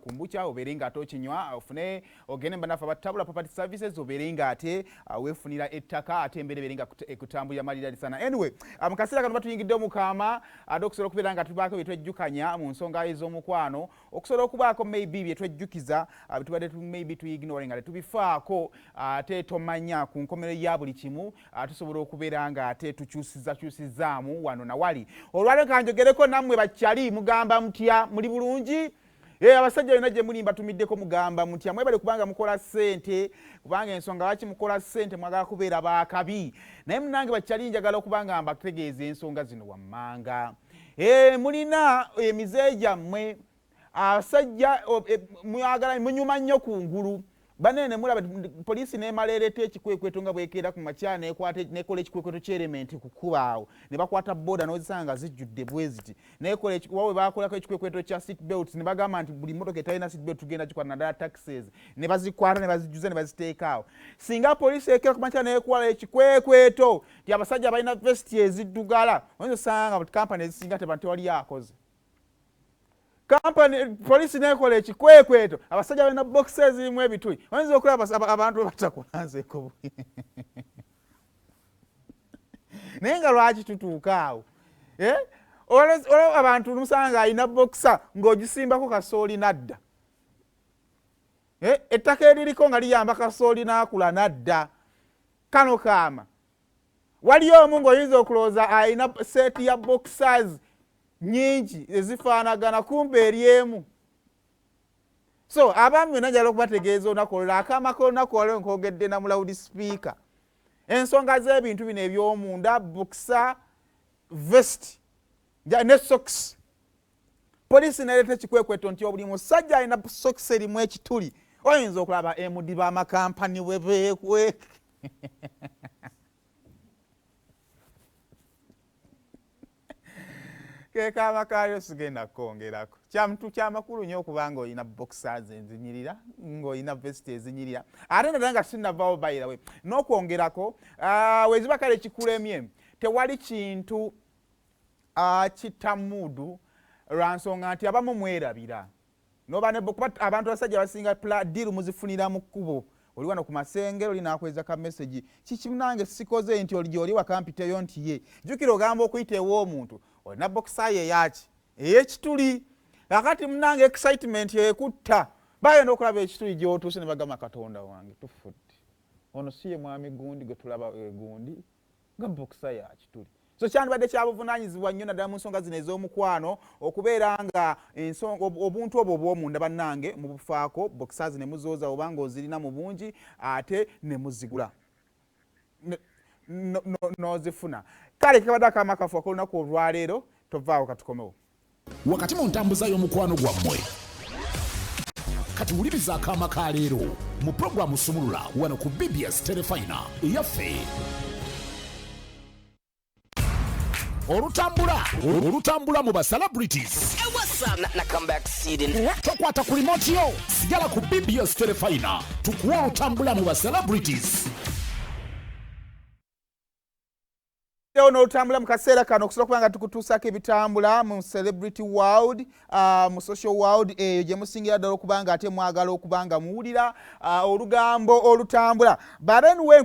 Kombucha obeere nga ate okinywa, ofune ogende bannaffe abatabula Property Services, obeere nga ate weefunira ettaka, ate embeera ebeere nga ekutambulira malirali sana. Anyway, mu kaseera kano batuyingidde omukaama, ate okusobola okubeera nga tubaako bye twejjukanya mu nsonga ez'omukwano, okusobola okubaako maybe bye twejjukiza tubadde maybe tuignore nga tetubifaako. Ate tomanya, ku nkomerero ya buli kimu tusobola okubeera nga ate tukyusiza kyusizaamu wano nawali. Olwaleero kanjogereko nammwe bakyali, mugamba mutya? Muli bulungi? Abasajja yonna gye muli mbatumiddeko, mugamba mutya? Mwebale kubanga mukola ssente, kubanga ensonga lwaki mukola ssente, mwagala kubeera baakabi. Naye munange bakyali, njagala okuba nga mbategeeza ensonga zino wammanga. Mulina emize gyammwe abasajja, mwagala munyuma nnyo ku ngulu. Banene mulaba poliisi nemala ereeta ekikwekweto nga bwekeera ku makya, nekola ekikwekweto ky'element kukubaawo, ne bakwata boda n'ozisanga nga zijjudde bwe ziti. Nekola wawe bakolako ekikwekweto kya seat belts, ne bagamba nti buli motoka etalina seat belt tugenda gikwata, naddala taxis, ne bazikwata ne bazijjuza ne baziteeka awo. Singa poliisi ekeera ku makya nekwala ekikwekweto nti abasajja balina vesti eziddugala, oyinza osanga nga kampani ezisinga teba tewali akoze kampani. Poliisi nekola ekikwekweto abasajja balina bokisi ezirimu ebituli, oyinza okulaba abantu batakulanzeeko. Naye nga lwaki tutuuka awo? Eh? Olaba abantu musanga alina bokisa ng'ogisimbako kasooli nadda. Eh? Ettaka eririko nga liyamba kasooli n'akula nadda. Kano kaama waliyo omu ng'oyinza okulowooza alina set ya boxers nyingi ezifaanagana, kumbe eri emu. So abaami bena njagala okubategeeza olunaku olulala, akaama k'olunaku olwo nkoogedde na mu loud speaker, ensonga z'ebintu bino eby'omunda, boxer, vest ne socks. Poliisi nereeta ekikwekweto nti buli musajja alina socks erimu ekituli, oyinza okulaba MD b'amakampani bwe beekweka. Kekaama kaayo sigenda kukongerako. Kyamuntu kyamakulu nnyo okuba nga olina boxers ezinyirira, ng'olina vest ezinyirira. Ate naddala nga sinnavaawo, bayirawe n'okwongerako, weziba kale kikulemye, tewali kintu kitamuudu, lwa nsonga nti abamu mwerabira noba ne kuba abantu abasajja basinga deal muzifunira mu kkubo. Oli wano ku masengere, oli nakweza ka message, kiki munange sikoze nti oli gyoli wakampiteyo nti ye jjukira ogamba okuyita ew'omuntu olina boxer ye eyaki ey'ekituli. Kakati munange excitement ekutta, bagenda okulaba ekituli gy'otuuse ne bagamba, "Katonda wange, tufudde, ono si ye mwami gundi gwe tulaba egundi nga boxer ya kituli." So kyandibadde kyabuvunanyizibwa nnyo, naddala mu nsonga zino ez'omukwano, okubeera nga obuntu obwo obw'omunda bannange mubufaako, boxers ne muzooza oba nga ozirina mu bungi, ate ne muzigula n'ozifuna. Kale kebadde akaama kafu ak'olunaku olwaleero. Tovaawo, katukomewo. Wakati mu ntambuza y'omukwano gwammwe, kati wuliriza akaama ka leero mu puroguramu Sumulula wano ku BBS Terefayina eyaffe. Olutambula, olutambula mu ba celebrities. Tokwata ku remote yo, sigala ku BBS Terefayina tukuwa olutambula mu ba celebrities. N'olutambula mu kaseera kano okusobola okuba nga tukutuusako ebitambula mu celebrity world, mu social world, eyo gye musingira ddala okuba nga ate mwagala okuba nga muwulira olugambo olutambula. But anyway,